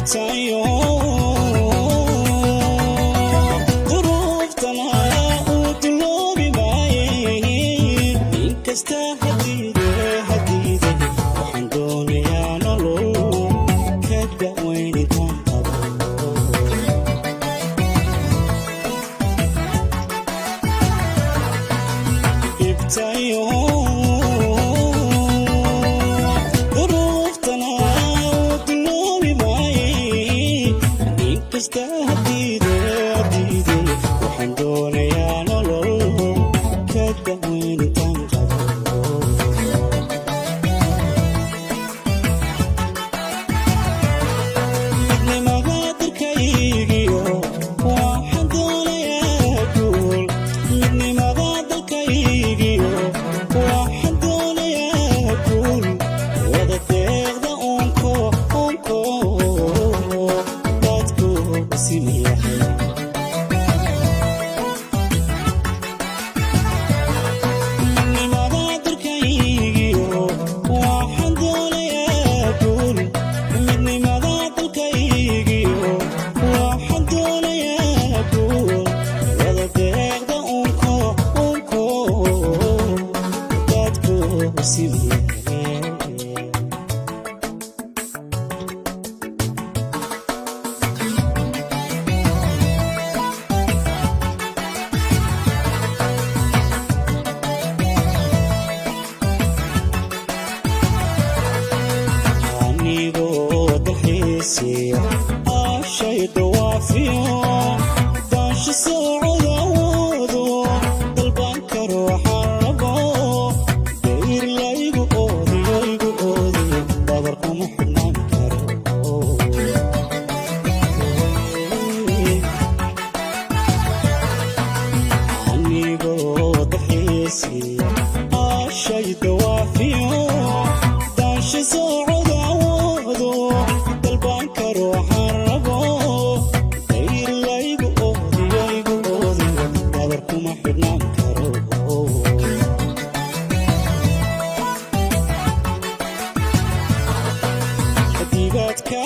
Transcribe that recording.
Dhibtayo duruuftana uu duloobi maaye, inkasta hadiide hadiide, waxaan doonayaa nolol ka da'weyn intaan qabo. Dhibtayo duruuftana uu duloobi maaye, inkasta hadiide hadiide, waxaan doonayaa nolol ka da'weyn intaan qabo. Midnimada dalkaygiyo waxaan doonayaa guul. Midnimada dalkaygiyo waxaan doonayaa guul. Wada deeqda uunko uunko dadku simayahay. Midnimada dalkaygiyo waxaan doonayaa guul. Midnimada dalkaygiyo waxaan doonayaa guul. Wada deeqda uunko uunko dadku simayahay. Anigoo dalxiisiya ashay dawaafiyo daasha socodawoodo dalban karo waxaan rabo, dayr laygu oodiyo igu oodiyo, dabar kuma xidhnaan karo. Anigoo dalxiisiya ashay dawaafiyo daasha socodawoodo dalban karo waxaan rabo, dayr laygu oodiyo igu oodiyo, dabar kuma xidhnaan karo. Dibaadka